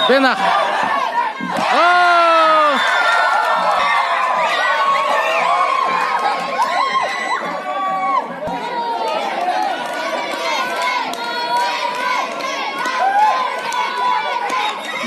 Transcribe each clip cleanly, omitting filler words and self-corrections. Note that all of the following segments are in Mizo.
Bena Oh!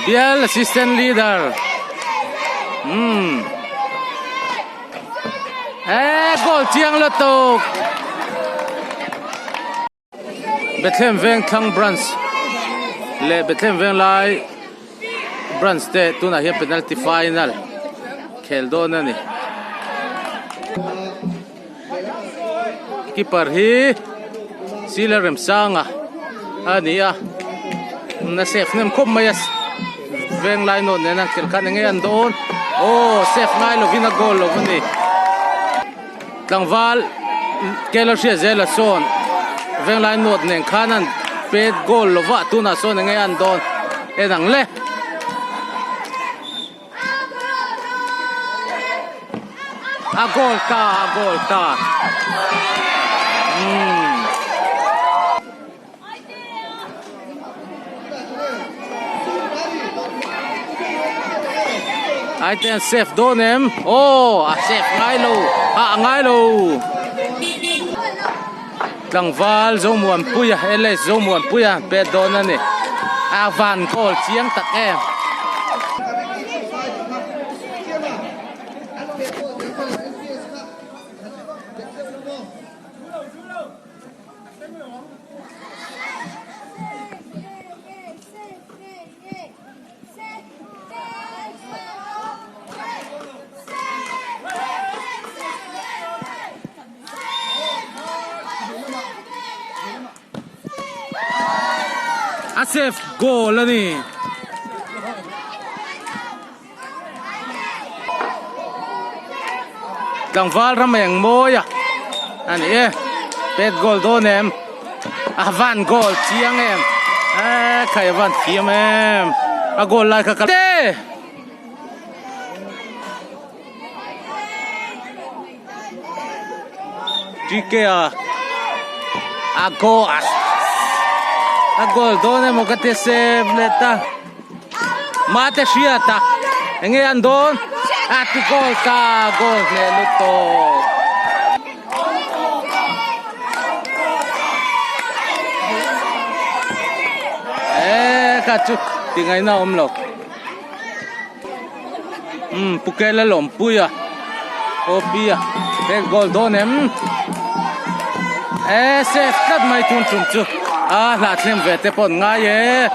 Bial assistant leader. Hmm. Eh, goal chiang lutuk. Bethlehem Vengthlang Branch leh Bethlehem Venglai Branch te tunah hian penalty final khel dawn a ni. Keeper hi Sila Remsanga a ni a, na safe hnem khawp mai a Venglai nawt nena khelh khan enge an dawn aw safe ngai lovin a goal lo a ni. Tlangval Kela hriat zel a sawn Venglai nawt nen khan an pet goal lo va tunah sawn enge an dawn en ang le. A goal ta a goal ta. Umm. Aite an save dawn em? Aw a save ngai lo a a ngai lo. Tlangval Zomuanpuia LS Zomuanpuia pet dawn a ni. A van goal chiang tak em. A safe goal a ni. Tlangval ram eng mawi a a ni e pet goal dawn em a van goal chiang em eee khai a van thiam em a goal lai kha ka te. TK a a goal a goal dawn emaw ka ti save let a. Mate hriat a enge an dawn a ti goal ta goal hneh lut tawh. Eee kha chu ti ngaihna a awm lo umm pu Kela lawmpui a OP a he goal dawn em eee safe tlat mai tun tum chu a hlahthlem ve te pawh an ngai e.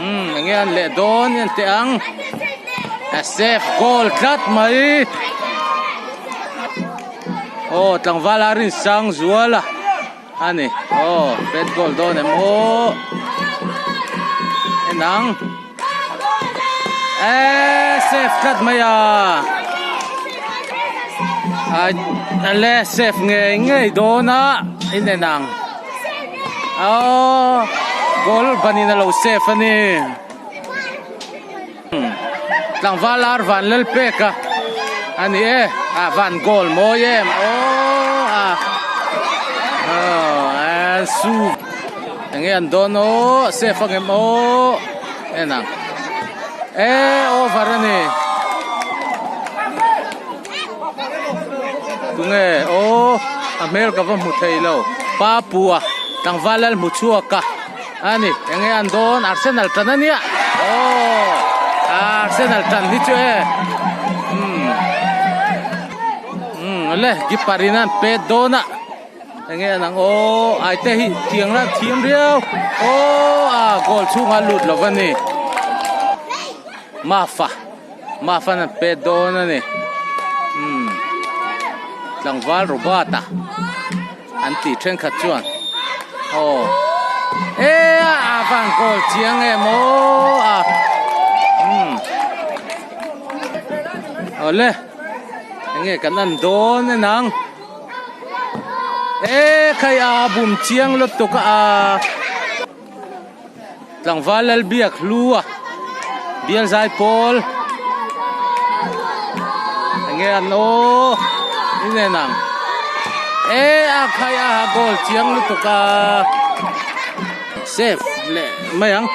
Umm enge an leh dawn en teh ang a safe goal tlat mai aw tlangval a rin sang zual a ani aw pet goal dawn em aw en ang eee safe tlat mai a a le safe ngei ngei dawn a in en ang. Aww goal banin a lo save a ni tlangval ar van lal pek a a ni e ah van goal mawi em aww a aw su enge an dawn aw save ang em aw en ang e over a ni Tunge aw a hmel ka va hmu thei lo Papua tlangval lal hmu chhuak a ani enge an dawn Arsenal tan ania aw Arsenal tan hi chu e umm umm le keeper in an pet dawn a enge an ang aw ai te hi tiang lam thiam riau aw a goal chhungah a lut lo va ni Mafa. Mafan an pet dawn a ni umm tlangval Robert a an tih thenkhat chuan aw e a van goal chiang em aw a umm awle enge kan en dawn en ang e khai a bum chiang lutuk a. Tlangval Lalbiak hlu a bial zai pawl enge an aw i nen ang e a khai a goal chiang lutuk a safe leh mai ang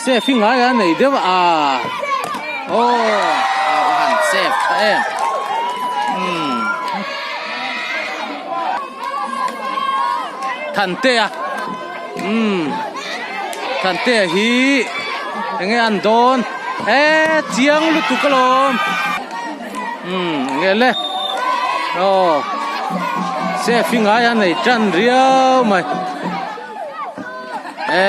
safe hi ngai a nei deuh a aw a va han safe ta em umm. Thantea umm Thantea hi enge an dawn e chiang lutuk alawm umm enge le aw chef hi ngai a nei tan riau mai e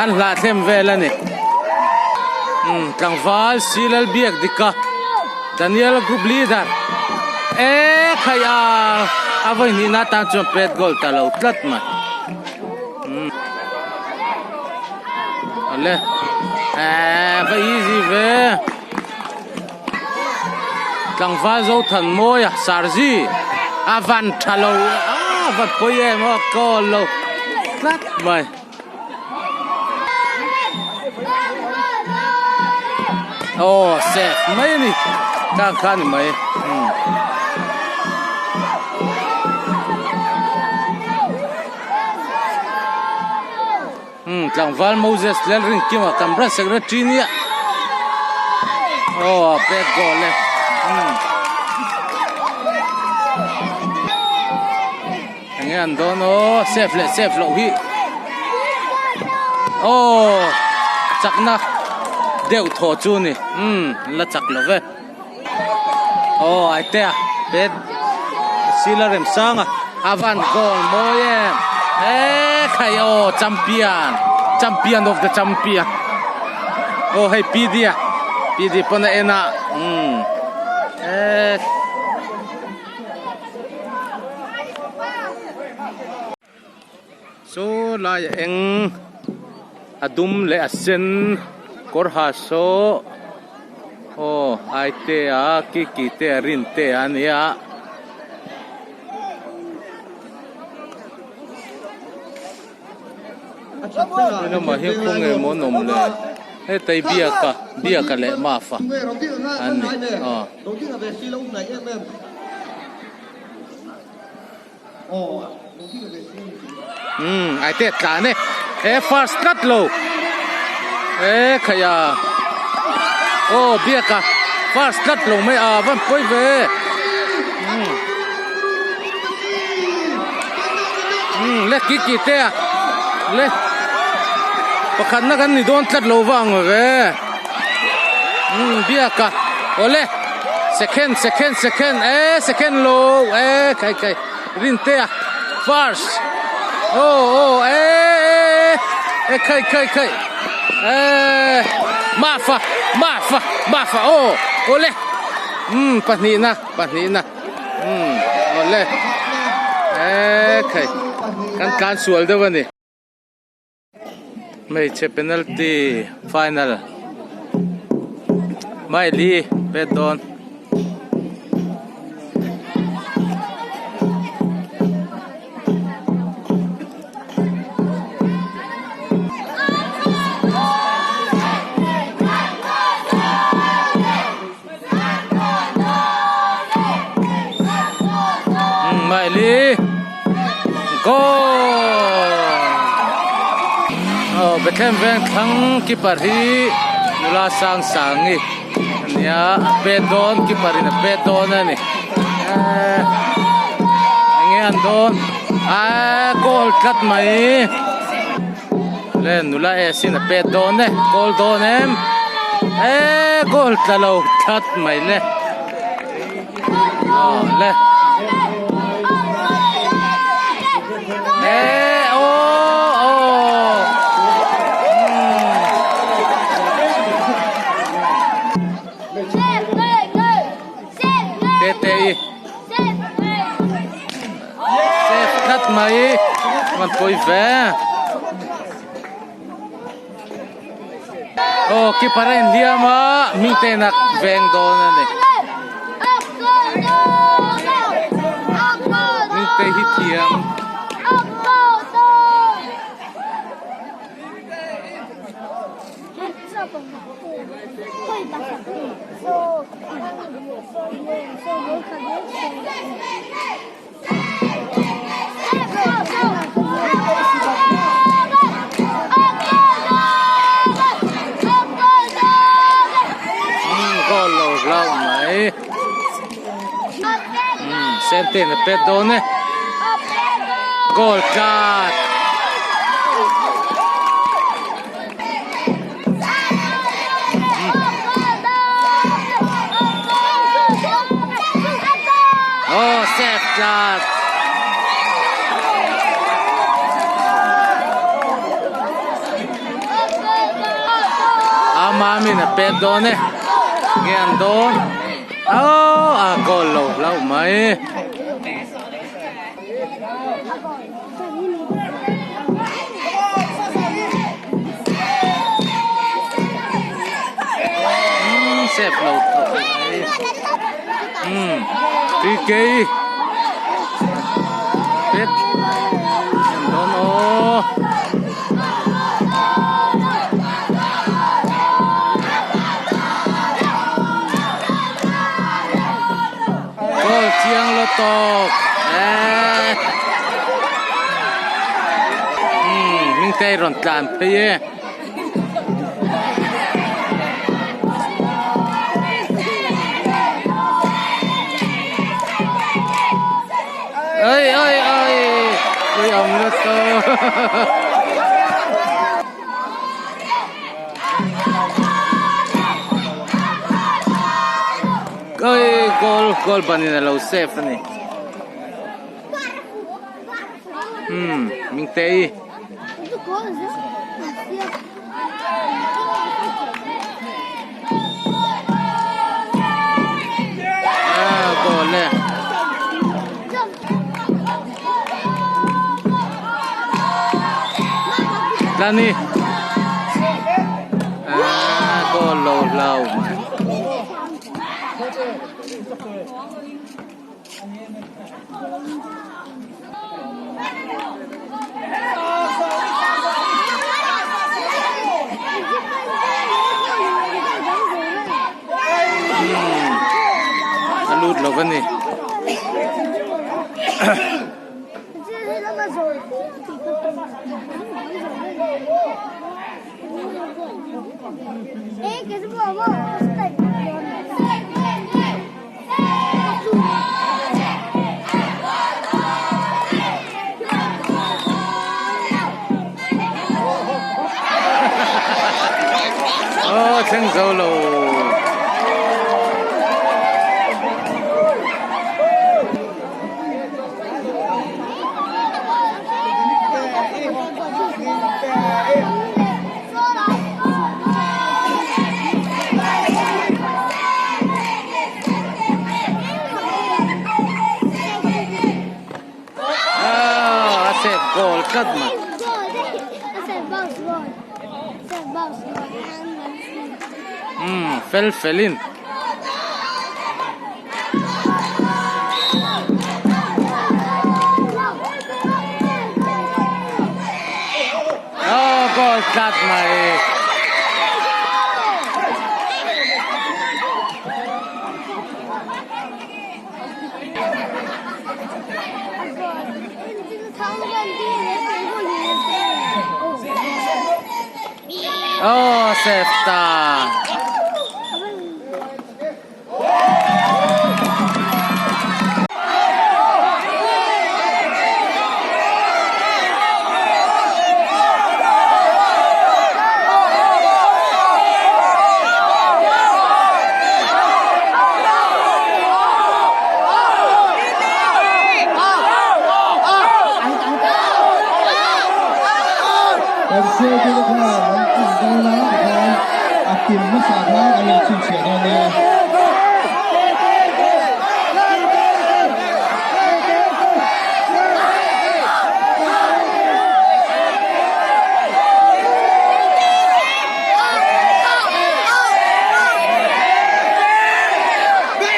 an hlahthlem vel a ni umm tlangval silal biak dik a Daniel group leader e khai a a vawi hnihna atan chuan pet goal ta lo tlat mai umm awle ehh va easy ve tlangval Zothanmawia Sarzi a van tha lo a va pawi em aw goal lo tlat mai. Aw save mai a ni tlang kha a ni mai umm. Umm. tlangval Moses Lalrinkima kan branch secretary nia aw a pet goal e umm enge an dawn aw safe leh safe loh hi aw chakna deuh thaw chu a ni umm la chak lo ve. Aw Aitea pet Sila Remsanga a van goal mawi em e khai aw champion champion of the champion aw hei PD a PD pawn a en a umm e Saw lai a eng a dum leh a sen kawr ha saw aw aite a kiki te a rin te a nia. Lamah hian khawnge maw an awm le hetei biaka biaka leh mafa an ni aw. Umm ai te tlan e he first tlat lo he khaia aw biaka first tlat lo mai a van pawi ve umm umm le ki ki te a le pakhat na kan ni dawn tlat lo vang ve umm biaka awle. Second second second eh second lo eh khai khai rintea first oh oh eh eh khai khai khai eh mafa mafa mafa oh ole um pahnih na pahnih na um ole eh khai kan tlan sual deuh ani. Hmeichhe penalty final Miley pet dawn. Miley goal aw Bethlehem veng thlang keeper hi nula sang sangi ania a pet dawn keeper in a pet dawn a ni ehh enge an dawn ahh goal tlat mai. Le nula e sin a pet dawn e goal dawn em eee goal tla lo that mai le aw le eee aw aw te te i Safe tlat mai an pawi ve. Aw keeper a inhliam a hming te in a veng dawn a ni. Hming te hi thiam. Goal lo hlauh mai Sente in a pet dawn e goal tlat. Oh, save tlat. Amamin a pet dawn e. Nge an dawn. Oh, a goal lo hlauh mai. Sep lo thawk mai umm tk pet en dawn aw. Goal chiang lo tawk eh umm. Hmingtei rawn tlan phei e. Oi oi oi ui awm lutuk. Oi goal goal ban in alo save ani. Umm Hmingtei. Ah goal e. Tlani. Ah goal lo hlau mai. A lut lo a ni. Aw thleng zo lo. A save goal tlat mai. Umm fel felin. Aw goal tlat mai. Aw save ta. Kan sialtu te khan an tum dawn a tikhan a kim hmasa khan an inchhinchhiah dawn nia.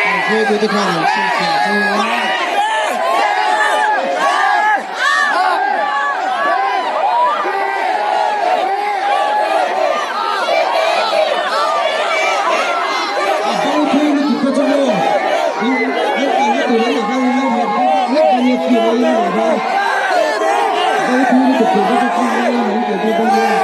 Kan sialtu te khan an chhinchhiah dawn a. A bo thui lutuk kha chu maw in an kalna tur an dah khan in lo hmuh ang tak lek ania khi a lo in a bo thui lutuk tur kha chu khi lai lamah in kaltir dawn nia.